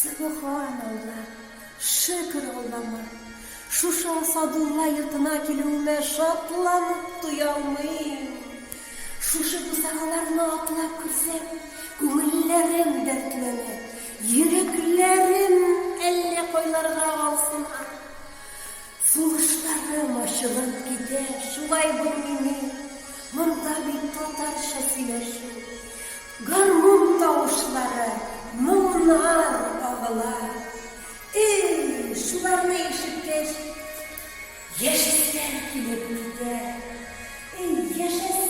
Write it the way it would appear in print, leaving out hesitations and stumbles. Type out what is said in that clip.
Сөбханалла, шөкер Аллама, шушы Асадулла йортына килүемә шатланып туя алмыйм. Шушы бусагаларны атлап керсәм, күңелләрем дәртләнә, йөрәкләрем әллә кайларга алсына. Сулышларым ачылып китә, шулай булмыйни, монда бит татарча сөйләшү, гармун тавышлары, моңнар агыла. Эй, шуларны ишеткәч, яшәсем килеп китә. Эй, яшәсем!